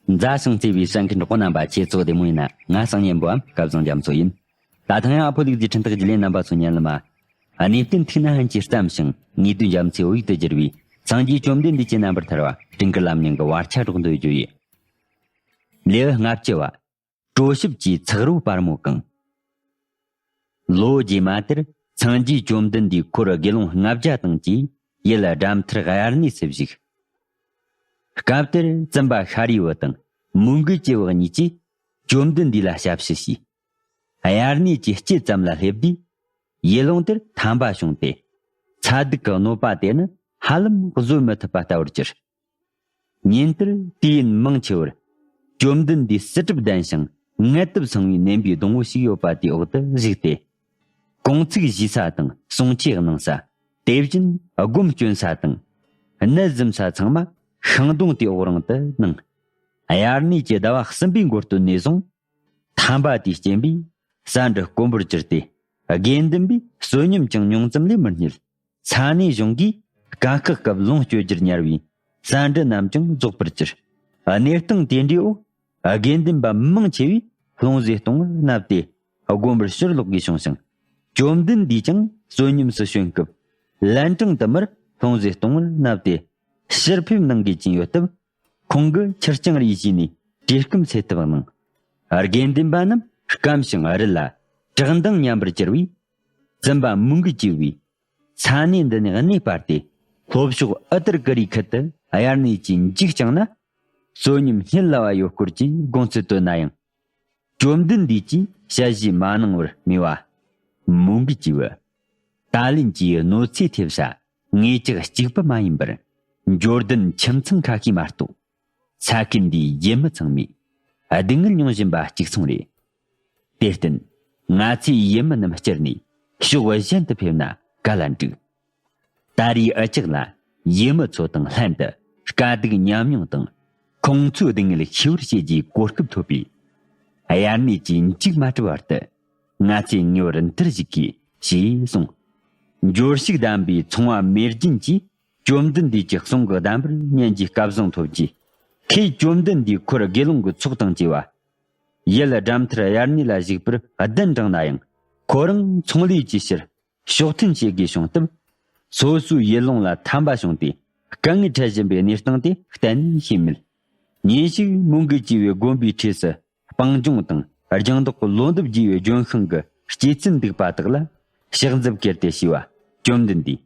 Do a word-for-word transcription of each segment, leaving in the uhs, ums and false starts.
མཛའ་ཞིང་བརྩེ་བའི་གསན་མཁན་གྲོགས་པོ་རྣམ་པ། ཁྱེད་ཚོ་བདེ་མོ་ཡིན་ན། ང་སང་ཉན་པོའམ་སྐལ་བཟང་རྒྱ་མཚོ་ཡིན། ད་ཐེངས་ཡང་ཨ་ཕོ་ལུག་རྫི་འཕྲིན་སྟེགས་བརྒྱུད་ལས་རྣམ་པ་ཚོ་ཉན་ལ་མ། གནས་བརྟན་ཐུགས་ན་ཧན་གྱིས་བརྩམས་ཤིང་ངེས་དོན་རྒྱ་མཚོའི་དབྱིག་ཏུ་བསྒྱུར་བའི་སངས་རྒྱས་བཅོམ་ལྡན་འདས་ཀྱི་རྣམ་པར་ཐར་བ་སྤྲིན་དཀར་ལམ་རྙིང་གི་བར་ཆ་སྒྲོག་འདོད་རྒྱུ་ཡིན། ལེའུ་ལྔ་བཅུ་བ། གྲོ་ཞིབ་ཀྱི་ཚག་རོ་པར་མོ་གང་། ལོ་རྗེས་མ་དེར་སངས་རྒྱས་བཅོམ་ལྡན་འདས་འཁོར་དགེ་སློང་ལྔ་བརྒྱ་དང་བཅས་ཡུལ་སྦྲ་མཐར་དབྱར་གནས་སུ་བཞུགས། སྐབས་དེར་བཙུན་པ་ཤཱ་རིའི་བུ་དང་མོའུ་འགལ་གྱི་བུ་གཉིས་ཀྱིས་བཅོམ་ལྡན་འདས་ལ་ཞབས་ཕྱི་ཞུས། དབྱར་གནས་ཀྱི་དཀྱིལ་ཙམ་ལ་སླེབས་དུས། ཡུལ་ལུང་དེར་ཐན་པ་བྱུང་སྟེ། ཚ་སྡུག་གི་གནོད་པ་དེ་ནི་ཧ་ལམ་བཟོད་མི་ཐུབ་པ་ལྟ་བུར་གྱུར། ཉིན་དེར་དུས་ཡུན་མང་ཆེ་བར་བཅོམ་ལྡན་འདས་བསིལ་གྲིབ་ལྡན་ཞིང་ངལ་དུབ་སངས་པའི་ནེམ་པའི་སྡོང་བོ་ཞིག་ཡོད་པ་དེའི་འོག་ཏུ་བཞུགས་ཏེ། གུང་ཚིགས་ཞུས་ས་དང་གསུང་ཆོས་གནང་ས། དེ་བཞིན་སྒོམ་སྐྱོན་ས་དང་། གནད་གཟིམ་ས་ཚང་མ་ཤིང་སྡོང་དེའི་འོག་རང་དུ་གནང་། དབྱར་གནས་ཀྱི་ཟླ་བ་གསུམ་པའི་འགོ་སྟོད་ནས་བཟུང་། ཐན་པ་དེའི་རྐྱེན་པས་ཟ་འབྲུ་དཀོན་པོར་གྱུར་ཏེ། དགེ་འདུན་པས་བསོད་སྙོམས་ཀྱང་ཉུང་ཙམ་ལས་མི་རྙེད། ས་གནས་གཞུང་གིས་དཀའ་ཁག་སྐབས་ལོངས་སྤྱོད་རྒྱུར་ཉར་བའི་ཟ་འབྲུ་རྣམས་ཀྱང་རྫོགས་པར་གྱུར། གནས་སྟངས་དེ་འདྲའི་འོག་དགེ་འདུན་པ་མང་ཆེ་བས་ལྷུང་བཟེད་གཏོང་བར་བསྣབས་ཏེ། དགོན་པར་ཕྱིར་ལོག་དགོས་བྱུང་ཞིང་། བཅོམ་ལྡན་འདས་ཀྱང་བསོད་སྙོམས་སུ་བྱོན་སྐབས། ལན་གྲངས་དུ་མར་ལྷུང་བཟེད་གཏོང་བར་བསྣབས་ཏེ། ཕྱིར་ཕེབས་གནང་དགོས་ཀྱིན་ཡོད་སྟབས། ཁོང་གི་ཁྱི་སྤྱང་རེ་བྱས་ནས་བཀྲེས་སྐོམ་སེལ་ཐབས་གནང་། དགེ་འདུན་པ་རྣམས་སྐམ་ཞིང་རུལ་ལ་བཀྲག་མདངས་ཉམས་པར་གྱུར་བས། བཙུན་པ་མོའུ་འགལ་གྱི་བུས། ས་གནས་འདི་ནས་གནས་སྤར་ཏེ། ལྷོ་ཕྱོགས་ཨུ་ཏར་ཀི་རིའི་ཁུལ་དུ་དབྱར་གནས་ཀྱི་མཇུག་བསྐྱངས་ན། བསོད་སྙོམས་རྙེད་སླ་བ་ཡོད་སྐོར་གྱི་དགོངས་ཚུལ་བཏོན་ན་ཡང་། བཅོམ་ལྡན་འདས་ཀྱིས་ཞལ་བཞེས་མ་གནང་བར་སྨྲས་པ། མོའུ་འགལ་གྱི་བུ། ད་ལན་གྱི་གནོད་འཚེ་ཐེབས་ས་ངེད་ཅག་གཅིག་པུ་མ་ཡིན་པར། འབྱོར་ལྡན་ཁྱིམ་ཚང་ཁ་ཤས་མ་གཏོགས། ས་ཁུལ་འདིའི་ཡུལ་མི་ཚང་མས་སྡུག་བསྔལ་མྱོང་བཞིན་པ་གཅིག་མཚུངས་རེད། དེར་བརྟེན། ང་ཚོས་ཡུལ་མི་རྣམས་བསྐྱུར་ནས་ཕྱོགས་གཞན་དུ་ཕེབས་ན་ག་ལ་འགྲིག། ད་རེས་འུ་ཅག་ལ་ཡུལ་མི་ཚོ་དང་ལྷན་དུ་དཀའ་སྡུག་མཉམ་མྱོང་དང་། ཁོང་ཚོའི་སྡུག་བསྔལ་ཤེས་པར་བྱེད་རྒྱུའི་གོ་སྐབས་ཐོབ་པས། དབྱར་གནས་ཀྱི་མཇུག་མ་གྲུབ་བར་དུ། ང་ཚོས་ཉེ་བར་འདིར་བཞུགས་དགོས་ཞེས་གསུངས། འབྱོར་ཕྱུག་དམ་པའི་ཚོང་བ་མེས་རྒྱན་གྱིས་བཅོམ་ལྡན་འདས་ཀྱི་གསུང་གི་གདམས་པར་ཉན་རྒྱུའི་སྐལ་བཟང་ཐོབ་རྗེས། ཁོས་བཅོམ་ལྡན་འདས་འཁོར་དགེ་སློང་གི་ཚོགས་དང་བཅས་པ། ཡུལ་སྦྲ་མཐར་དབྱར་གནས་ལ་བཞུགས་པར་གདན་དྲངས་ན་ཡང་། ཁོ་རང་ཚོང་ལས་ཀྱི་ཕྱིར་ཕྱོགས་ཐོན་བྱེད་དགོས་བྱུང་སྟབས། སོ་སོའི་ཡུལ་ལུང་ལ་ཐན་པ་བྱུང་སྟེ། དཀའ་ངལ་འཕྲད་བཞིན་པའི་གནས་སྟངས་དེ་གཏན་ནས་ཤེས་མེད། ཉིན་ཞིག་མོའུ་འགལ་གྱི་བུས་དགོན་པའི་འཁྲིས་སུ་སྤང་ལྗོངས་དང་ལྗང་མདོག་གི་ལོ་འདབ་རྒྱས་པའི་ལྗོན་ཤིང་གི་སྐྱེད་ཚལ་འདུག་པ་དག་ལ་ཕྱག་མཛུབ་ཀེར་ཏེ་ཞུས་པ། བཅོམ་ལྡན་འདས།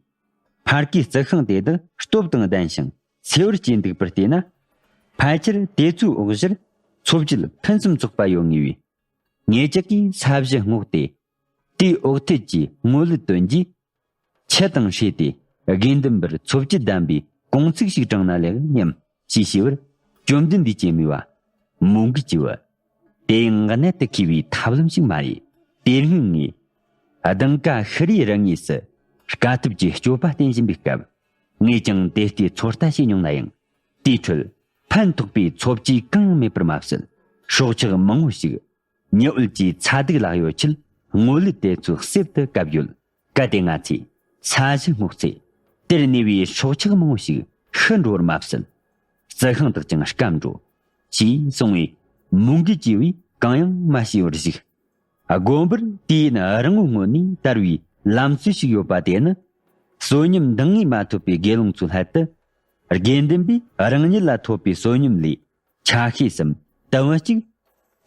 ཕ་གིའི་རྩི་ཤིང་དེ་དག་སྟོབས་དང་ལྡན་ཞིང་འཚེ་བར་བྱེད་འདུག་པར་བལྟས་ན། ཕལ་ཆེར་དེ་ཚོའི་འོག་བཞིར་འཚོ་བཅུད་ཕུན་སུམ་ཚོགས་པ་ཡོད་ངེས་པས། ངེད་ཅག་གིས་ས་གཞི་སྔོག་སྟེ། དེའི་འོག་ཐད་ཀྱི་ངོ་ལུད་བཏོན་རྗེས། ཆུ་དང་བསྲེས་ཏེ་དགེ་འདུན་པར་འཚོ་བཅུད་ལྡན་པའི་གུང་ཚིགས་ཤིག་དྲངས་ན་ལེགས་སྙམ་ཞེས་ཞུས་པར། བཅོམ་ལྡན་འདས་ཀྱིས་སྨྲས་པ། མོའུ་འགལ་གྱི་བུ། དེ་ཡང་གནད་དུ་འཁེལ་བའི་ཐབས་ལམ་ཞིག་མ་རེད། དེ་སྔོན་ངས་ལྡིང་ཀ་ཤི་རའི་རི་ངོས་སུ་དཀའ་ཐུབ་ཀྱི་སྤྱོད་པ་བསྟེན་བཞིན་པའི་སྐབས། ངས་ཀྱང་དེ་ལྟའི་ཚོད་ལྟ་བྱས་མྱོང་ན་ཡང་། དེའི་ཁྲོད་ཕན་ཐོགས་པའི་འཚོ་བཅུད་གང་ཡང་མེད་པར་མ་ཟད། སྲོག་ཆགས་མང་བོ་ཞིག་ཉི་འོད་ཀྱི་ཚ་གདུག་ལ་གཡོལ་ཆེད་ངོ་ལུད་དེ་ཚོའི་གསེབ་ཏུ་བཀབ་ཡོད། གལ་ཏེ་ང་ཚོས་ས་གཞི་སྔོག་ཚེ། དེར་གནས་པའི་སྲོག་ཆགས་མང་བོ་ཞིག་ཤི་འགྲོ་བར་མ་ཟད། རྩི་ཤིང་དག་ཀྱང་སྐམ་འགྲོ། ཞེས་གསུངས་པས། མོའུ་འགལ་གྱི་བུས་གང་ཡང་མ་ཤེས་པར་བཞུགས། དགོན་པར་དུས་ཡུན་རིང་བོའི་སྔོན་ནས་དར་བའི་ལམ་སྲོལ་ཞིག་ཡོད་པ་དེ་ནི། བསོད་སྙོམས་འདང་ངེས་མ་ཐོབ་པའི་དགེ་སློང་ཚོའི་སླད་དུ། དགེ་འདུན་པས་རང་ཉིད་ལ་ཐོབ་པའི་བསོད་སྙོམས་ལས་ཆ་ཤས་སམ་དུམ་བུ་གཅིག་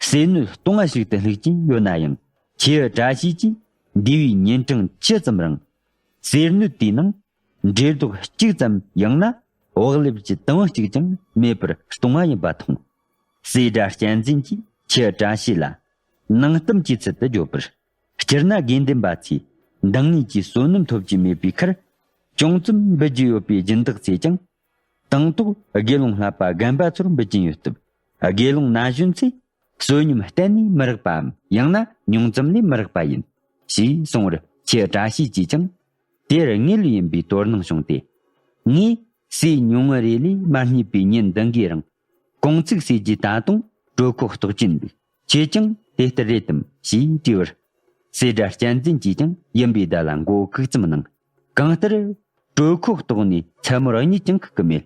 ཟས་སྣོད་སྟོང་བ་ཞིག་ཏུ་བསླུགས་ཀྱིན་ཡོད་ན་ཡང་། ཁྱེའུ་བཀྲ་ཤིས་ཀྱིས་འདས་པའི་ཉིན་གྲངས་ཇི་ཙམ་རིང་ཟས་སྣོད་དེའི་ནང་འབྲས་རྡོག་གཅིག་ཙམ་ཡང་ན་བག་ལེབ་ཀྱི་དུམ་བུ་གཅིག་ཀྱང་མེད་པར་གཏོང་བ་ཡིན་པ་མཐོང་། སྲས་སྒྲ་གཅན་འཛིན་གྱིས་ཁྱེའུ་བཀྲ་ཤིས་ལ་ནང་གཏམ་གྱི་ཚུལ་དུ་བརྗོད་པར། སྤྱིར་ན་དགེ་འདུན་པ་ཚོས་འདང་ངེས་ཀྱི་བསོད་ནམས་ཐོབ་ཀྱི་མེད་པའི་ཁར། ཅུང་ཙམ་འབུལ་རྒྱུ་ཡོད་པའི་སྦྱིན་བདག་ཚོས་ཀྱང་། དང་ཐོག་དགེ་སློང་བསླབ་པ་རྒན་པ་ཚོར་འབུལ་གྱིན་ཡོད་སྟབས། དགེ་སློང་ན་གཞོན་ཚོས་བསོད་སྙོམས་གཏན་ནས་མི་རེག་པའམ། ཡང་ན་ཉུང་ཙམ་ལས་མི་རེག་པ་ཡིན། ཞེས་གསུངས་པར། ཁྱེའུ་བཀྲ་ཤིས་ཀྱིས་ཀྱང་དེར་ངེས་ལུགས་ཡིན་པའི་དོ་སྣང་བྱུང་སྟེ། ངས་ཟས་ཉུང་ངུ་རེ་ལས་མ་རྙེད་པའི་ཉིན་འདི་འགའི་རིང་། གུང་ཚིགས་ཟས་ཀྱི་ད་དུང་གྲོད་ཁོག་ལྟོགས་ཀྱིན་འདུག་ཁྱེད་ཀྱང་དེ་ལྟར་རེད་དམ་ཞེས་དྲིས་པར། སྲས་སྒྲ་གཅན་འཛིན་གྱིས་ཀྱང་ཡིན་པའི་བརྡ་ལ་མགོ་གུག་ཙམ་གནང་། གང་ལྟར། གྲོད་ཁོག་ལྟོགས་ནས་མཚན་མོར་གཉིད་ཀྱང་ཁུག་གི་མེད།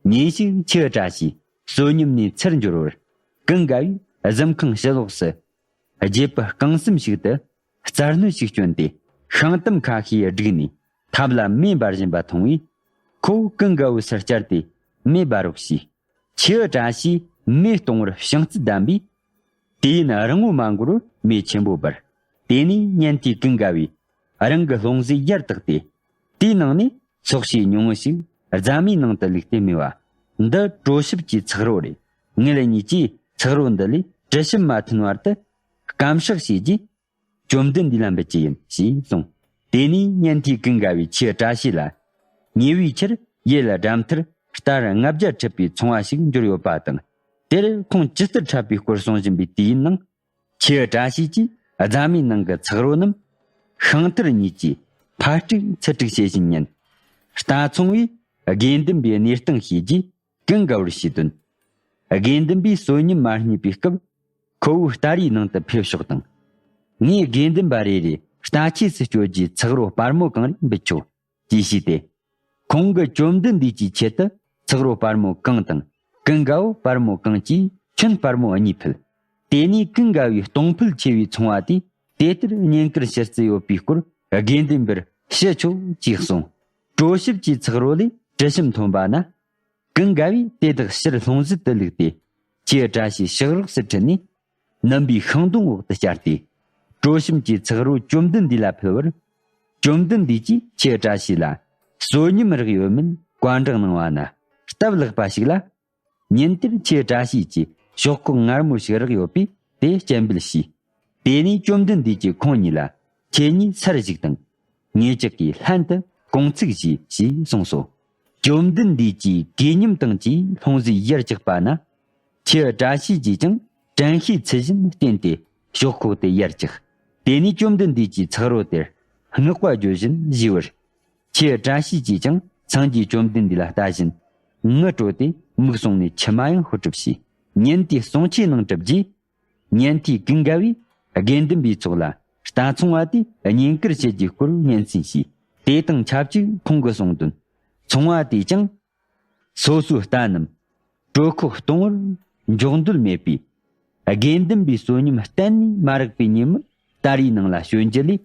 ཉིན་ཞིག་ཁྱེའུ་བཀྲ་ཤིས་ བསོད་སྙོམས་ནས་ཚུར་འབྱོར་བར། ཀུན་དགའ་བོས་གཟིམ་ཁང་ཕྱི་ལོགས་སུ། རྒྱལ་པོ་རྐང་གསུམ་ཞིག་ཏུ། རྩར་སྣོད་ཞིག་བསྐྱོན་ཏེ། ཤིང་དུམ་ཁ་ཤས་བསྒྲིགས་ནས། ཐབ་ལ་མེ་འབར་བཞིན་པ་མཐོང་བས། ཁོ་བོ་ཀུན་དགའ་བོའི་སར་བཅར་ཏེ། མེ་འབར་རོགས་ཞེས། ཁྱེའུ་བཀྲ་ཤིས་མེ་གཏོང་བར་བྱང་རྩལ་ལྡན་པས། དུས་ཡུན་རིང་བོ་མ་འགོར་བར་མེ་ཆེན་པོ་འབར། དེ་ནས་ཉན་ཐོས་ཀུན་དགའ་བོས་རང་གི་ལྷུང་བཟེད་ཡར་བཏེགས་ཏེ། དེའི་ནང་ནས་ཚོགས་ཤིག་ཉུང་ངུ་ཞིག་རྫ་མའི་ནང་དུ་བླུགས་ཏེ་སྨྲས་པ། འདི་གྲོ་ཞིབ་ཀྱི་ཚག་རོ་རེད། ངེད་གཉིས་ཀྱིས་ཚག་རོ་འདི་ལས་དྲི་ཞིམ་མ་ཐོན་བར་དུ་སྐམ་སྲེག་བྱས་རྗེས། བཅོམ་ལྡན་འདས་ལ་འབུལ་གྱི་ཡིན་ཞེས་གསུངས། དེ་ནས་ཉན་ཐོས་ཀུན་དགའ་བོས་ཁྱེའུ་བཀྲ་ཤིས་ལ། ཉེ་བའི་ཆར་ཡུལ་དགྲ་མཐར་རྟ་ར་ལྔ་བརྒྱ་ཁྲིད་པའི་ཚོང་བ་ཞིག་འབྱོར་ཡོད་པ་དང་། དེར་ཁོང་ཇི་ལྟར་འཁྲབ་པའི་སྐོར་གསུང་བཞིན་པའི་དུས་ཡུན་ནང་། ཁྱེའུ་བཀྲ་ཤིས་ཀྱིས་རྫ་མའི་ནང་གི་ཚག་རོ་རྣམས་ཤིང་ཐུར་གཉིས་ཀྱིས་ཕར་དཀྲུག་ཚུར་དཀྲུག་བྱེད་བཞིན་ཉན། རྟ་ཚོང་བས་དགེ་འདུན་པའི་གནས་སྟངས་ཤེས་རྗེས། ཀུན་དགའ་བོར་ཞུས་དོན། དགེ་འདུན་པས་བསོད་སྙོམས་མ་བརྙེད་པའི་སྐབས། ཁོ་བོའི་རྟ་རའི་ནང་དུ་ཕེབས་ཤོག་དང་། ངས་དགེ་འདུན་པ་རེ་རེ་རྟ་ཁྱེར་སུ་སྐྱོད་རྒྱུའི་ཚག་རོ་སྤར་མོ་གང་རེ་འབུལ་ཆོག་ཅེས་ཞུས་ཏེ། ཁོང་གིས་བཅོམ་ལྡན་འདས་ཀྱི་ཆེད་དུ་ཚག་རོ་སྤར་མོ་གང་དང་། ཀུན་དགའ་བོ་སྤར་མོ་གང་བཅས་ཁྱོན་སྤར་མོ་གཉིས་ཕུལ། དེ་ནས་ཀུན་དགའ་བོས་གཏོང་ཕོད་ཆེ་བའི་ཚོང་བ་དེས་དེ་ལྟར་བསྙེན་བཀུར་ཞུ་རྩིས་ཡོད་པའི་སྐོར་དགེ་འདུན་པར་ཞུ་ཆོག་ཅེས་གསུངས། གྲོ་ཞིབ་ཀྱི་ཚག་རོ་ལས་དྲི་ཞིམ་ཐོན་པ་ན། ཀུན་དགའ་བོས་དེ་དག་ཕྱིར་ལྷུང་བཟེད་དུ་བླུགས་ཏེ། ཁྱེའུ་བཀྲ་ཤིས་ཕྱག་རོགས་སུ་ཁྲིད་ནས། ནུམ་པའི་ཤིང་སྡོང་འོག་ཏུ་བསྐྱལ་ཏེ། གྲོ་ཞིམ་གྱི་ཚག་རོ་བཅོམ་ལྡན་འདས་ལ་ཕུལ་བར། བཅོམ་ལྡན་འདས་ཀྱིས་ཁྱེའུ་བཀྲ་ཤིས་ལ་བསོད་སྙོམས་རག་ཡོད་མིན་བཀའ་འདྲི་གནང་བ་ན། སྟབས་ལེགས་པ་ཞིག་ལ། ཉིན་དེར་ཁྱེའུ་བཀྲ་ཤིས་ཀྱིས་ཤོག་ཁོག་མངར་མོ་ཞིག་རག་ཡོད་པས་དེ་སྤྱན་འབུལ་ཞུས། དེ་ནས་བཅོམ་ལྡན་འདས་ཀྱིས་ཁོང་ཉིད་ལ། ཁྱེད་གཉིས་སར་བཞུགས་དང་། ངེད་ཅག་གིས་ལྷན་དུ་གུང་ཚིགས་བཞེས་ཞེས་གསུངས་སོ། བཅོམ་ལྡན་འདས་ཀྱིས་གུས་ཉམས་དང་བཅས་ལྷུང་བཟེད་ཡར་བཀྱགས་པ་ན། ཁྱེའུ་བཀྲ་ཤིས་ཀྱིས་ཀྱང་དྲན་ཤེས་ཚུལ་བཞིན་བསྟེན་ཏེ་ཤོག་ཁོག་དེ་ཡར་བཀྱགས། དེ་ནས་བཅོམ་ལྡན་འདས་ཀྱིས་ཚག་རོ་དེར་བསྔགས་པ་བརྗོད་བཞིན་ཞུས་པར། ཁྱེའུ་བཀྲ་ཤིས་ཀྱིས་ཀྱང་སངས་རྒྱས་བཅོམ་ལྡན་འདས་ལ་ལྟ་བཞིན་ངུ་བྲོ་སྟེ་མིག་ཟུང་ནས་མཆི་མ་ཡང་ཧོ་གྲུབ་བྱས། ཉིན་དེའི་གསུང་ཆོས་ནང་གྲུབ་རྗེས། ཉན་ཐོས་ཀུན་དགའ་བོས་དགེ་འདུན་པའི་ཚོགས་ལ་རྟ་ཚོང་བ་དེས་བསྙེན་བཀུར་བྱེད་རྒྱུའི་སྐོར་སྙན་སེང་ཞུས། དེ་དང་ཆབས་ཅིག་ཁོང་གིས་གསུངས་དོན། ཚོང་བ་དེས་ཀྱང་། སོ་སོའི་རྟ་རྣམས་གྲོད་ཁོག་གཏོང་བར་འཇོག་འདོད་མེད་པས། དགེ་འདུན་པའི་བསོད་སྙོམས་གཏན་ནས་མ་རག་པའི་ཉིན་མོར་རྟ་རའི་ནང་ལ་བྱོན་རྒྱུ་ལས་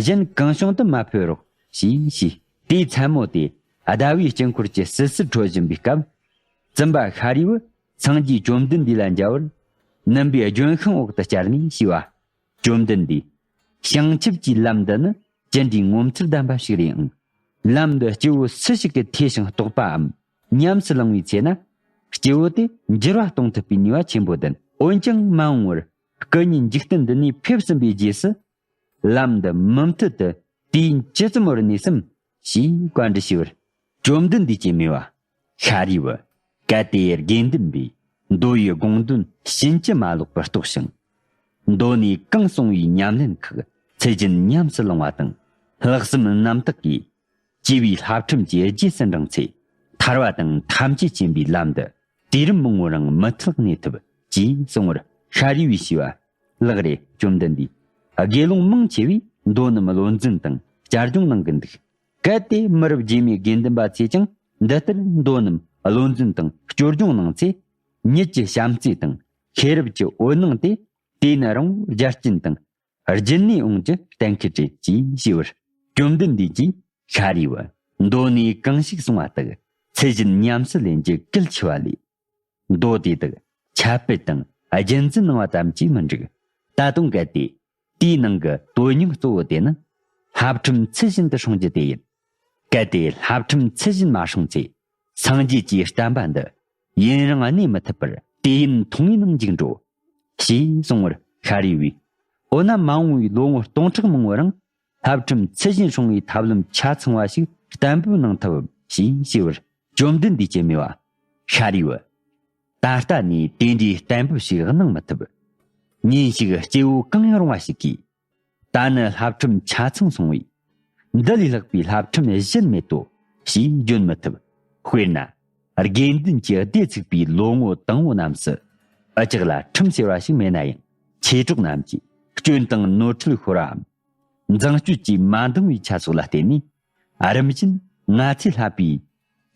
གཞན་གང་བྱུང་དུ་མ་ཕོད་རོགས་ཞེས་ཞུས། དེའི་མཚན་མོ་དེ་ཟླ་བའི་དཀྱིལ་འཁོར་གྱི་བསིལ་བསིལ་འཕྲོ་བཞིན་པའི་སྐབས། བཙུན་པ་ཤཱ་རིའི་བུས་སངས་རྒྱས་བཅོམ་ལྡན་འདས་ལ་མཇལ་བར། ནུམ་པའི་ལྗོན་ཤིང་འོག་ཏུ་བཅར་ནས་ཞུས་པ། བཅོམ་ལྡན་འདས། བྱང་ཆུབ་ཀྱི་ལམ་འདི་ནི་ཅི་འདྲའི་ངོ་མཚར་ལྡན་པ་ཞིག་རེད་ཨང་། ལམ་འདི་སྐྱེ་བོ་སུ་ཞིག་གིས་ཐོས་ཤིང་རྟོགས་པའམ་ཉམས་སུ་བླང་བའི་ཚེ་ན། སྐྱེ་བོ་དེ་འགྱུར་བ་གཏོང་ཐུབ་པའི་ནུས་པ་ཆེན་པོ་ལྡན། འོན་ཀྱང་མ་འོངས་པར་སྐུ་ཉིད་འཇིག་རྟེན་འདི་ནས་ཕེབས་ཟིན་པའི་རྗེས་སུ། ལམ་འདི་མུ་མཐུད་དུ་དུས་ཡུན་ཇི་ཙམ་བོར་གནས་སམ་ཞེས་བཀའ་འདྲི་ཞུས་པར། བཅོམ་ལྡན་འདས་ཀྱིས་སྨྲས་པ། ཤཱ་རིའི་བུ། གལ་ཏེ་དགེ་འདུན་པས་མདོ་ཡི་དགོངས་དོན་ཕྱིན་ཅི་མ་ལོག་པར་རྟོགས་ཤིང་། མདོ་ནས་གང་གསུངས་པའི་ཉམས་ལེན་ཁག་ཚུལ་བཞིན་ཉམས་སུ་བླང་བ་དང་། ལྷག་བསམ་རྣམ་དག་གིས་སྐྱེ་བའི་བསླབ་ཁྲིམས་ཀྱི་རྗེས་སུ་འབྲངས་ཚེ། ཐར་བ་དང་ཐམས་ཅད་མཁྱེན་པའི་ལམ་འདི་དུས་རིམ་མང་པོའི་རིང་མུ་མཐུད་གནས་ཐུབ་ཅེས་གསུངས་པར། ཤཱ་རིའི་བུས་ཞུས་པ། ལགས་རེད། བཅོམ་ལྡན་འདས། དགེ་སློང་མང་ཆེ་བས་མདོ་རྣམས་བློ་འཛིན་དང་བསྐྱར་སྦྱོང་གནང་གི་འདུག་གལ་ཏེ་མི་རབས་རྗེས་མའི་དགེ་འདུན་པ་ཚོས་ཀྱང་འདི་ལྟར་མདོ་རྣམས་བློ་འཛིན་དང་བསྐྱར་སྦྱོང་གནང་ཚེ། ཉིད་ཀྱི་བྱམས་བརྩེ་དང་ཤེས་རབ་ཀྱི་འོད་སྣང་དེ་དུས་ཡུན་རིང་བོར་རྒྱ་ཆེན་དང་རྒྱུན་གནས་འོང་རྒྱུ་གཏན་འཁེལ་རེད་ཅེས་ཞུས་པར། བཅོམ་ལྡན་འདས་ཀྱིས་ཤཱ་རིའི་བུ། མདོ་ནས་གང་ཞིག་གསུངས་པ་དག་ཚུལ་བཞིན་ཉམས་སུ་ལེན་རྒྱུ་གལ་ཆེ་བ་ལས། མདོ་དེ་དག་ཁྱབ་སྤེལ་དང་རྒྱུན་འཛིན་གནང་བ་ཙམ་གྱིས་མི་འགྲིག་ད་དུང་གལ་ཏེ། དེའི་ནང་གི་དོན་སྙིང་གཙོ་བོ་དེ་ནི། བསླབ་ཁྲིམས་ཚུལ་བཞིན་དུ་སྲུང་རྒྱུ་དེ་ཡིན། གལ་ཏེ་བསླབ་ཁྲིམས་ཚུལ་བཞིན་མ་སྲུང་ཚེ། སངས་རྒྱས་ཀྱི་བསྟན་པ་འདི་ཡུན་རིང་གནས་མི་ཐུབ་པར་དུས་ཡུན་ཐུང་བའི་ནང་འཇིག་འགྲོ། ཞེས་གསུངས་པར་ཤཱ་རིའི་བུས། འོ་ན་མ་འོངས་པའི་ལོ་ངོ་སྟོང་ཕྲག་མང་པོའི་རིང་བསླབ་ཁྲིམས་ཚུལ་བཞིན་སྲུང་བའི་ཐབས་ལམ་ཆ་ཚང་བ་ཞིག་གཏན་འབེབས་གནང་ཐུབ་བམ་ཞེས་ཞུས་པར། བཅོམ་ལྡན་འདས་ཀྱིས་སྨྲས་པ། ཤཱ་རིའི་བུ། ད་ལྟ་ནས་དེ་འདྲའི་གཏན་འབེབས་ཤིག་གནང་མི་ཐུབ། ཉིན་ཞིག་སྐྱེ་བོ་གང་ཡང་རུང་བ་ཞིག་གིས། ད་ནི་བསླབ་ཁྲིམས་ཆ་ཚང་སྲུང་བས། འདི་ལས་ལྷག་པའི་བསླབ་ཁྲིམས་གཞན་མེད་དོ། ཞེས་བརྗོད་མི་ཐུབ། དཔེར་ན། དགེ་འདུན་གྱི་སྡེ་ཚུགས་པའི་ལོ་ངོ་དང་པོ་རྣམས་སུ། འུ་ཅག་ལ་ཁྲིམས་ཟེར་བ་ཞིག་མེད་ན་ཡང་། མཆེད་གྲོགས་རྣམས་ཀྱིས་སྐྱོན་དང་ནོར་འཁྲུལ་ཤོར་བའམ། མཛངས་སྤྱོད་ཀྱིས་མ་འདང་བའི་ཆ་སོགས་ལ་བརྟེན་ནས། རིམ་བཞིན་ང་ཚེ་བསླབ་པའི་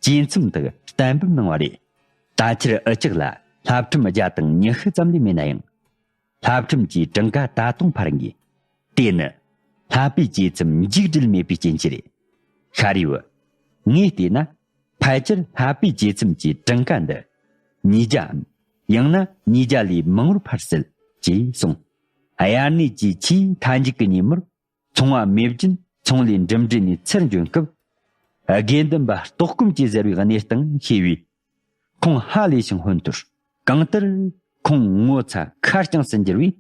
བཅས་མཚམས་དག་གཏན་འབེབས་གནང་བ་རེད། ད་ཆར་འུ་ཅག་ལ་བསླབ་ཁྲིམས་བརྒྱ་དང་ཉི་ཤུ་ཙམ་ལས་མེད་ན་ཡང་། བསླབ་ཁྲིམས་ཀྱི་གྲངས་ཀ་ད་དུང་འཕར་ངེས། དེ་ནི་བསླབ་པའི་བྱེད་མཚམས་མཇུག་སྒྲིལ་མེད་པའི་རྐྱེན་གྱིས་རེད། ཤཱ་རིའི་བུ། ངས་བལྟས་ན། ཕལ་ཆེར་བསླབ་པའི་བྱེད་མཚམས་ཀྱི་གྲངས་ཀ་འདི་ཉིས་བརྒྱའམ། ཡང་ན་ཉིས་བརྒྱ་ལས་མང་བར་འཕར་སྲིད་ཅེས་གསུངས། དབྱར་གནས་ཀྱི་ཆེས་མཐའ་མཇུག་གི་ཉིན་མོར། ཚོང་བ་མེས་སྦྱིན་ཚོང་ལས་འགྲིམ་འགྲུལ་ནས་ཚུར་འབྱོན་སྐབས། དགེ་འདུན་པ་ལྟོགས་སྐོམ་གྱིས་གཟིར་བའི་གནས་སྟངས་ཤེས་པས། ཁོང་ཧ་ལས་ཤིང་ཧོན་ཏོར། གང་ལྟར་ཁོང་ངོ་ཚ་ཁ་རྐྱང་སུ་འགྱུར་བས།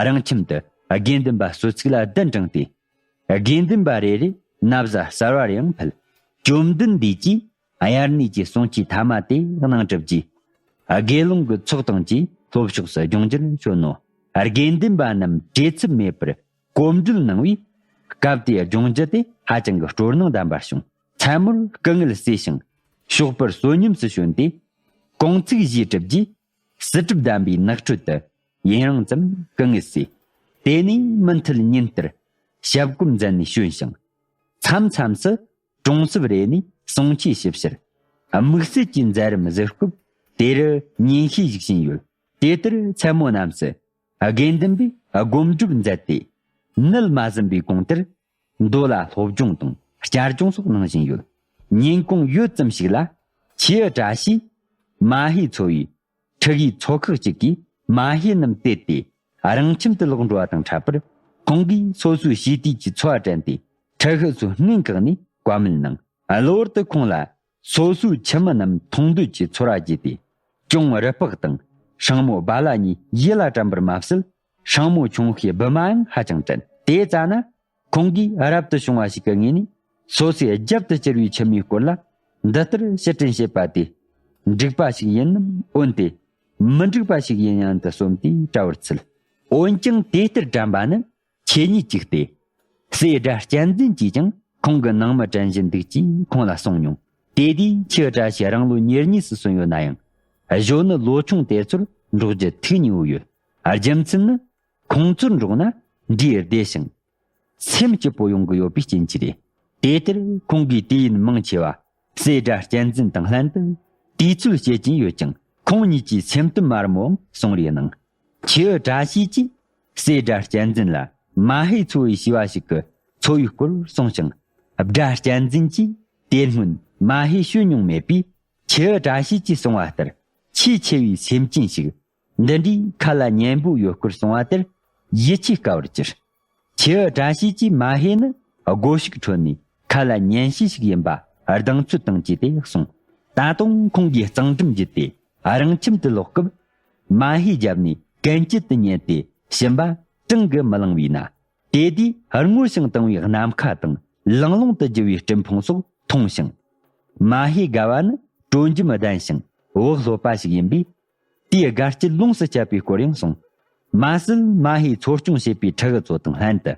རང་ཁྱིམ་དུ་དགེ་འདུན་པ་གསོལ་ཚིགས་ལ་གདན་དྲངས་ཏེ། དགེ་འདུན་པ་རེ་རེ་ན་བཟའ་གསར་བ་རེ་ཡང་ཕུལ། བཅོམ་ལྡན་འདས་ཀྱིས་དབྱར་གནས་ཀྱི་གསུང་ཆོས་ཐ་མ་དེ་གནང་གྲུབ་རྗེས། དགེ་སློང་གི་ཚོགས་དང་བཅས་ལྷོ་ཕྱོགས་སུ་ལྗོངས་རྒྱུར་བྱོན་ནོ། དགེ་འདུན་པ་རྣམས་བྲེལ་འཚུབ་མེད་པར་གོམ་བགྲོད་གནང་བས། སྐབས་དེའི་ལྗོངས་རྒྱུ་དེ་ཧ་ཅང་གི་སྤྲོ་སྣང་ལྡན་པར་བྱུང་། མཚན་མོར་སྐུ་ངལ་གསོས་ཤིང་། ཞོགས་པར་གསོན་ཉམས་སུ་བྱོན་ཏེ། གུང་ཚིགས་བཞེས་གྲུབ་རྗེས། བསིལ་གྲིབ་ལྡན་པའི་ནགས་ཁྲོད་དུ་ཡུན་རིང་ཙམ་སྐུ་ངལ་གསོས། དེ་ནས་མུ་མཐུད་ཉིན་ལྟར་ཞབས་གོམ་མཛད་ནས་བྱོན་ཞིང་། མཚམས་མཚམས་སུ་གྲོང་གསེབ་རེ་ནས་གསུང་ཆོས་ཞུ་ཕྱིར། དམིགས་བསལ་གྱི་མཛད་རིམ་བཟོ་སྐབས་དེ་རུ་ཉིན་ཤས་ཞིག་ཕྱིན་ཡོད། དེ་ལྟར་མཚན་མོ་རྣམས་སུ་དགེ་འདུན་པས་སྒོམ་སྒྲུབ་མཛད་དེ། ནད་མ་ཟིན་པའི་གོང་དེར་མདོ་ལ་སློབ་སྦྱོང་དང་བསྐྱར་སྦྱོང་སོགས་གནང་བཞིན་ཡོད། ཉིན་གུང་ཡོལ་ཙམ་ཞིག་ལ། ཁྱེའུ་བཀྲ་ཤིས་མ་ཧེ་ཚོ་བའི་ཕྲུ་གུའི་ཚོ་ཁག་ཅིག་གིས་མ་ཧེ་རྣམས་དེད་དེ་རང་ཁྱིམ་དུ་ལོག་འགྲོ་བ་དང་འཕྲད་པར། ཁོང་གིས་སོ་སོའི་བྱིས་དུས་ཀྱི་འཚོ་བ་དྲན་ཏེ། ཕྲུ་གུ་ཚོའི་སྔུན་བཀག་ནས་བཀའ་མོལ་གནང་། གློ་བུར་དུ་ཁོང་ལ་སོ་སོའི་ཁྱིམ་མི་རྣམས་མཐོང་འདོད་ཀྱི་ཚོར་བ་སྐྱེས་ཏེ། གཅུང་རུ་དཔག་དང་སྲིང་མོ་སྦ་ལ་གཉིས་ཡིད་ལ་དྲན་པར་མ་ཟད། སྲིང་མོ་ཆུང་ཤོས་བུ་མ་ཡང་ཧ་ཅང་དྲན། དེ་ཙ་ན། ཁོང་གིས་རབ་ཏུ་བྱུང་བ་ཞིག་གི་ངོས་ནས་སོ་སོའི་རྒྱབ་ཏུ་གྱུར་བའི་ཁྱིམ་མིའི་སྐོར་ལ་འདི་ལྟར་ཕྱིར་དྲན་བྱེད་པ་དེ། འགྲིག་པ་ཞིག་ཡིན་ནམ། འོན་ཏེ་མི་འགྲིག་པ་ཞིག་ཡིན་སྙམ་དུ་བསམ་སྟེ་བཀྲ་བར་འཚལ། འོན་ཀྱང་དེ་ལྟར་དྲན་པ་ནི་ཆོས་ཉིད་ཅིག་སྟེ། སྲས་སྒྲ་གཅན་འཛིན་གྱིས་ཀྱང་ཁོང་གི་ནང་མི་དྲན་བཞིན་འདུག་ཅེས་ཁོང་ལ་གསུངས་མྱོང་། དེ་དུས་ཁྱེའུ་བཀྲ་ཤིས་རང་ལོ་ཉེར་གཉིས་སུ་སོན་ཡོད་ན་ཡང་། གཞོན་ནུ་ལོ་ཆུང་དེ་ཚོར་འགྲོགས་རྒྱུ་ཐུགས་མཉེས་པོ་ཡོད། རྒྱུ་མཚན་ནི། ཁོང་ཚོར་འགྲོགས་ན་འདྲིས་བདེ་ཞིང་། སེམས་སྐྱིད་པོ་ཡོང་གི་ཡོད་པའི་རྐྱེན་གྱིས་རེད། དེ་ལྟར་ཁོང་གིས་དུས་ཡུན་མང་ཆེ་བ་སྲས་སྒྲ་གཅན་འཛིན་དང་ལྷན་དུ་དུས་ཚོད་བསྐྱལ་གྱིན་ཡོད་ཀྱང་། ཁོང་གཉིས་ཀྱིས་སེམས་གཏམ་དམར་མོའང་གསུང་རེས་གནང་། ཁྱེའུ་བཀྲ་ཤིས་ཀྱིས་སྲས་སྒྲ་གཅན་འཛིན་ལ་མ་ཧེ་ཚོ་བའི་བྱིས་པ་ཞིག་གི་འཚོ་བའི་སྐོར་གསུངས་ཤིང་། སྒྲ་གཅན་འཛིན་གྱིས་དེ་སྔོན་མ་ཧེ་ཞོན་མྱོང་མེད་པས། ཁྱེའུ་བཀྲ་ཤིས་ཀྱིས་གསུངས་པ་ལྟར་ཆེས་ཆེ་བའི་སེམས་ཅན་ཞིག་འདི་འདྲའི་ཁ་ལ་ཉན་པོ་ཡོད་སྐོར་གསུངས་པ་དེར་ཡིད་ཆེས་དཀའ་བར་གྱུར། ཁྱེའུ་བཀྲ་ཤིས་ཀྱིས་མ་ཧེ་ནི་སྒོ་ཕྱུགས་ཁྲོད་ནས་ཁ་ལ་ཉན་ཤེས་ཤིག་ཡིན་པ་གདེང་ཚོད་དང་བཅས་ཏེ་གསུངས། ད་དུང་ཁོང་གིས་གཙང་སྒྲུབ་བརྒྱུད་དེ་རང་ཁྱིམ་དུ་ལོག་སྐབས། མ་ཧེའི་རྒྱབ་ནས་གན་རྐྱལ་དུ་ཉལ་ཏེ་ཕྱིན་པ་བྲང་གིས་མི་ལང་བས་ན། དེ་དུས་སྔོ་ཞིང་དྭངས་བའི་ནམ་མཁའ་དང་ལང་ལོང་དུ་རྒྱུ་བའི་སྤྲིན་ཕུང་སོགས་མཐོང་ཞིང་། མ་ཧེ་དགའ་བ་ནི་དྲོ་འཇམ་ལྡན་ཞིང་བག་ལྷོད་པ་ཞིག་ཡིན་པས། དེའི་དགའ་སྐྱིད་ལོངས་སུ་སྤྱད་པའི་སྐོར་ཡང་གསུངས། མ་ཟད་མ་ཧེས་འཚོ་སྐྱོང་བྱེད་པའི་ཕྲུ་གུ་ཚོ་དང་ལྷན་དུ་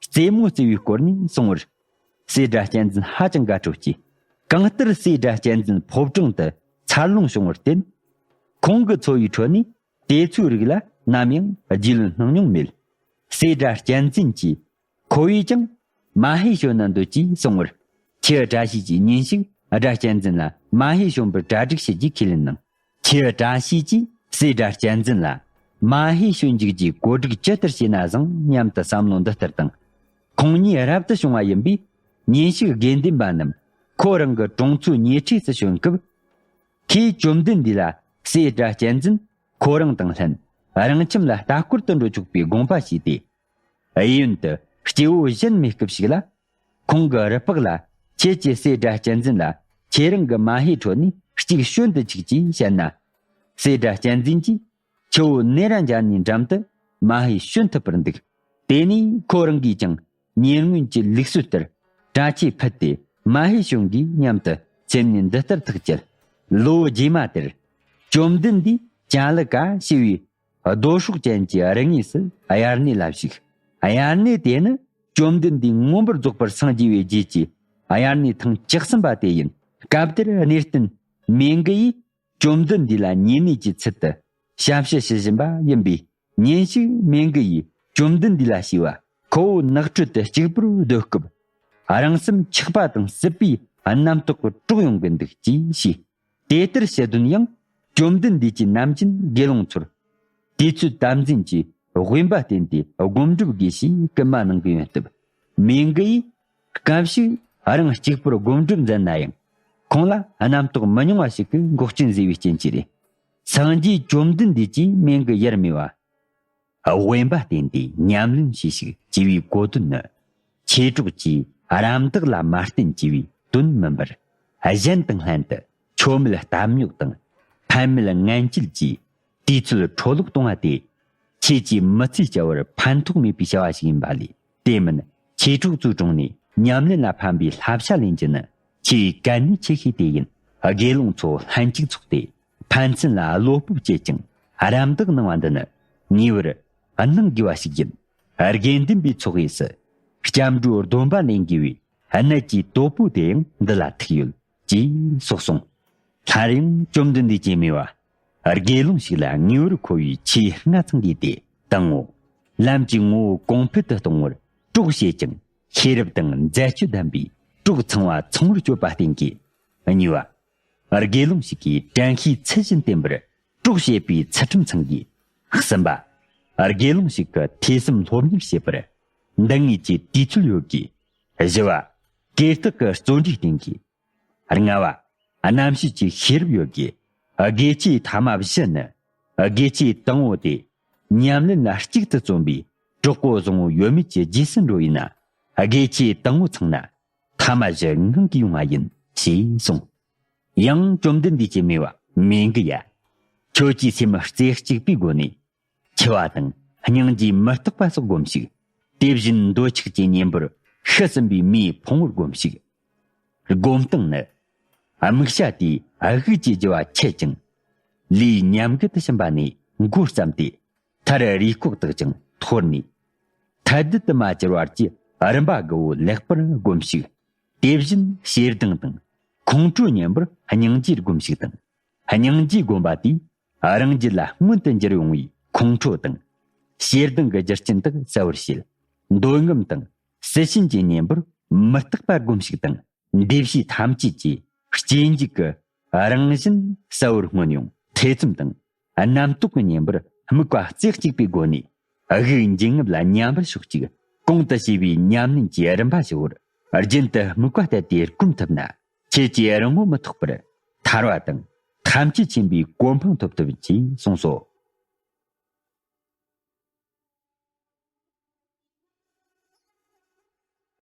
རྩེད་མོ་རྩེ་བའི་སྐོར་ནས་གསུང་བར། སྲས་སྒྲ་གཅན་འཛིན་ཧ་ཅང་དགའ་སྤྲོ་སྐྱེས། གང་ལྟར་སྲས་སྒྲ་གཅན་འཛིན་ཕོ་བྲང་དུ་འཚར་ལོངས་བྱུང་བར་བརྟེན། ཁོང་གི་འཚོ་བའི་ཁྲོད་ནས་དེ་ཚོའི་རིགས་ལ་ནམ་ཡང་རྗེས་ལུས་སྣང་མྱོང་མེད། སྲས་སྒྲ་གཅན་འཛིན་གྱིས་ཁོ་བོས་ཀྱང་མ་ཧེ་ཞོན་ན་འདོད་ཅེས་གསུང་བར། ཁྱེའུ་བཀྲ་ཤིས་ཀྱིས་ཉིན་ཞིག་སྒྲ་གཅན་འཛིན་ལ་མ་ཧེ་ཞོན་པར་གྲ་སྒྲིག་བྱེད་རྒྱུའི་ཁས་ལེན་གནང་། ཁྱེའུ་བཀྲ་ཤིས་ཀྱིས་སྲས་སྒྲ་གཅན་འཛིན་ལ་མ་ཧེ་ཞོན་འཇུག་རྒྱུའི་གོ་སྒྲིག་ཇི་ལྟར་བྱས་ན་བཟང་སྙམ་དུ་བསམ་བློ་འདི་ལྟར་བཏང་། ཁོང་གཉིས་རབ་ཏུ་བྱུང་བ་ཡིན་པས། ཉིན་ཞིག་དགེ་འདུན་པ་རྣམས་ཁོ་རང་གི་གྲོང་ཚོའི་ཉེ་འཁྲིས་སུ་བྱོན་སྐབས། ཁོས་བཅོམ་ལྡན་འདས་ལ་སྲས་སྒྲ་གཅན་འཛིན་ཁོ་རང་དང་ལྷན་རང་ཁྱིམ་ལ་ལྟ་སྐོར་དུ་འགྲོ་ཆོག་པའི་དགོངས་པ་བཞེས་ཏེ། གཡས་གཡོན་དུ་སྐྱེ་བོ་གཞན་མེད་སྐབས་ཤིག་ལ། ཁོང་གི་རུ་དཔག་ལ། ཁྱེད་ཀྱིས་སྲས་སྒྲ་གཅན་འཛིན་ལ་ཁྱེད་རང་གི་མ་ཧེའི་ཁྲོད་ནས་གཅིག་ཞོན་དུ་ཆུག་ཅེས་བཤད་ན། སྲས་སྒྲ་གཅན་འཛིན་གྱིས་ཁྱེའུ་ནེ་ར་འཇའ་ནིའི་འགྲམ་དུ་མ་ཧེ་ཞོན་ཐུབ་པར་འདུག་དེ་ནས་ཁོ་རང་གིས་ཀྱང་ཉེ་སྔོན་གྱི་ལུགས་སྲོལ་ལྟར་གྲ་ཆས་ཕུད་དེ་མ་ཧེ་ཞོན་དགོས་སྙམ་དུ་སེམས་ནས་འདི་ལྟར་ཐག་བཅད། ལོ་རྗེས་མ་དེར་བཅོམ་ལྡན་འདས་ཅ་ལི་ཀ་ཞེས་པའི་རྡོ་སྲོག་ཅན་གྱི་རི་ངོས་སུ་དབྱར་གནས་ལ་བཞུགས། དབྱར་གནས་དེ་ནི་བཅོམ་ལྡན་འདས་མངོན་པར་རྫོགས་པར་སངས་རྒྱས་པའི་རྗེས་ཀྱི་དབྱར་གནས་ཐེངས་བཅུ་གསུམ་པ་དེ་ཡིན། སྐབས་དེར་གནས་བརྟན་མེ་འགུ་ཡིས་བཅོམ་ལྡན་འདས་ལ་ཉེ་གནས་ཀྱི་ཚུལ་དུ་ཞབས་ཕྱི་ཞུ་བཞིན་པ་ཡིན་པས། ཉིན་ཞིག་མེ་འགུ་ཡིས་བཅོམ་ལྡན་འདས་ལ་ཞུས་པ། ཁོ་བོ་ནགས་ཁྲོད་དུ་གཅིག་པུར་སྡོད་སྐབས། རང་སེམས་འཁྱག་པ་དང་སྲིད་པའི་རྣམ་རྟོག་གིས་དཀྲོགས་ཡོང་གི་འདུག་ཅེས་ཞུས། དེ་ལྟར་ཞུ་དོན་ཡང་ བཅོམ་ལྡན་འདས་ཀྱིས་ནམ་རྒྱུན་དགེ་སློང་ཚོར། དུས་ཚོད་དམ་འཛིན་གྱིས་དབེན་པ་བསྟེན་ཏེ་སྒོམ་སྒྲུབ་དགོས་ཞེས་སྐུལ་མ་གནང་གི་ཡོད་སྟབས། མེ་འགུ་ཡིས་སྐབས་ཤིག་རང་གཅིག་པུར་སྒོམ་སྒྲུབ་མཛད་ན་ཡང་། ཁོང་ལ་རྣམ་རྟོག་མི་ཉུང་བ་ཞིག་གིས་འགོག་རྐྱེན་བཟོས་པའི་རྐྱེན་གྱིས་རེད། སངས་རྒྱས་བཅོམ་ལྡན་འདས་ཀྱིས་མེ་འགུ་ཡར་སྨྲས་པ། དབེན་པ་བསྟེན་ཏེ་ཉམས་ལེན་བྱས་ཤིག་ཅེས་པའི་གོ་དོན་ནི། མཆེད་གྲོགས་ཀྱིས་རམ་འདེགས་ལ་མ་བརྟེན་ཅེས་པའི་དོན་མིན་པར། གཞན་དང་ལྷན་དུ་ཆོ་མེད་གཏམ་རྙོག་དང་ཕན་མེད་ངན་བྱེད་ཀྱིས་དུས་ཚོད་འཕྲོ་བརླག་གཏོང་བ་དེ། ཁྱེད་ཀྱིས་མི་ཚེ་བསྐྱལ་བར་ཕན་ཐོགས་མེད་པའི་བྱ་བ་ཞིག་ཡིན་པ་ལས། དེ་མིན་མཆེད་གྲོགས་ཚོའི་དྲུང་ནས་ཉམས་ལེན་ལ་ཕན་པའི་བསླབ་བྱ་ལེན་རྒྱུ་ནི། ཆེས་གལ་གནད་ཆེ་ཤོས་དེ་ཡིན། དགེ་སློང་ཚོ་ལྷན་ཅིག་ཚོགས་ཏེ་ཕན་ཚུན་ལ་བློ་སྤོབས་བསྐྱེད་ཅིང་རམ་འདེགས་གནང་བ་འདི་ནི་ངེས་པར་གནང་དགོས་པ་ཞིག་ཡིན། དགེ་འདུན་པའི་ཚོགས་དབྱེ་སུ་སྐྱབས་འགྲོའི་སྡོམ་པ་ལེན་དགོས་པའི་གནད་ཀྱི་དོད་པོ་དེ་ཡང་འདི་ལ་ཐུག་ཡོད་ཅེས་གསུངས་སོང་། སླར་ཡང་བཅོམ་ལྡན་འདས་ཀྱིས་སྨྲས་པ། དགེ་སློང་ཞིག་ལ་ངེས་པར་མཁོ་བའི་ཆེས་ལྔ་ཚང་གི་དེ། དང་པོ། ལམ་གྱི་ངོ་བོ་གོང་འཕེལ་དུ་གཏོང་བར་གྲོགས་བྱེད་ཅིང་ཤེས་རབ་དང་མཛད་སྤྱོད་ལྡན་པའི་གྲོགས་ཚང་བ་ཚང་བར་སྤྱོད་པ་བསྟེན་དགོས། གཉིས་པ། དགེ་སློང་ཞིག་གིས་དྲན་ཤེས་ཚུལ་བཞིན་བསྟེན་པར་གྲོགས་བྱེད་པའི་ཚུལ་ཁྲིམས་ཚང་དགོས། གསུམ་པ། དགེ་སློང་ཞིག་གིས་ཐོས་བསམ་སློབ་གཉེར་བྱེད་པར་འདང་ངེས་ཀྱི་དུས་ཚོད་ཡོད་དགོས། བཞི་པ། གུས་རྟག་གི་བརྩོན་འགྲུས་བསྟེན་དགོས། ལྔ་པ། རྣམ་དཔྱོད་ཀྱི་ཤེས་རབ་ཡོད་དགོས། དགེ་ཆོས་ཐ་མ་བཞི་ནི། དགེ་ཆོས་དང་པོ་དེ། ཉམས་ལེན་ལ་གཅིག་ཏུ་བརྩོན་པའི་གྲོགས་པོ་བཟང་པོ་ཡོད་མེད་ཀྱི་རྗེས་སུ་འགྲོ་ཡིན་ན། དགེ་ཆོས་དང་པོ་ཚང་ན། ཐ་མ་བཞི་ངང་གིས་ཡོང་བ་ཡིན་ཞེས་གསུངས། ཡང་བཅོམ་ལྡན་འདས་ཀྱིས་སྨྲས་པ། མེ་འགུ་ཡ། ཁྱོད་ཀྱི་སེམས་རྩེ་གཅིག་པའི་སྒོ་ནས། འཆི་བ་དང་སྙིང་རྗེ་མི་རྟག་པ་སོགས་སྒོམས་ཤིག་དེ་བཞིན་འདོད་ཆགས་ཀྱི་གཉེན་པོར་ཤི་ཟིན་པའི་མེ་ཕུང་བོར་སྒོམས་ཤིག་སྒོམ་སྟངས་ནི། དམིགས་བྱ་དེའི་དབུགས་ཀྱི་རྒྱུ་བ་ཆད་ཅིང་། ལུས་ཉམས་རྒུད་དུ་ཕྱིན་པ་ནས་མགོ་བརྩམས་ཏེ། མཐར་རུས་ཁོག་དག་ཅིང་འཐོར་ནས། ཐལ་རྡུལ་དུ་མ་གྱུར་བར་གྱི་རིམ་པ་དགུ་བོ་ལེགས་པར་སྒོམས་ཤིག་དེ་བཞིན་ཞེ་སྡང་དང་ཁོང་ཁྲོའི་གཉེན་པོར་སྙིང་རྗེ་སྒོམས་ཤིག་དང་། སྙིང་རྗེ་བསྒོམས་པ་དེས་རང་རྒྱུད་ལ་མངོན་དུ་འགྱུར་ཡོང་བའི་ཁོང་ཁྲོ་དང་། ཞེ་སྡང་གི་རྒྱུ་རྐྱེན་དག་གསལ་བར་བྱེད། འདོད་རྔམ་དང་སྲི་ཞུམ་གྱི་གཉེན་པོར་མི་རྟག་པ་སྒོམས་ཤིག་དང་། འདུ་བྱེད་ཐམས་ཅད་ཀྱི་སྐྱེ་འཇིག་གི་རང་བཞིན་གསལ་བོར་མངོན་ཡོང་། ཐེ་ཚོམ་དང་རྣམ་རྟོག་གི་གཉེན་པོར་དམིགས་པ་རྩེ་གཅིག་པའི་སྒོ་ནས་དབུགས་འབྱིན་རྔུབ་ལ་མཉམ་པར་ཕྱོགས་གཅིག་གོང་དུ་བྱས་པའི་ཉམས་ལེན་གྱི་རིམ་པ་བཞི་བོར་རྒྱུན་དུ་དམིགས་པ་གཏད་དེ་སྒོམ་ཐུབ་ན། ཁྱེད་ཀྱིས་རང་ངོ་མི་ཐོགས་པར་ཐར་བ་དང་ཐམས་ཅད་མཁྱེན་པའི་གོ་འཕང་ཐོབ་ཐུབ་ཅེས་གསུངས་སོ།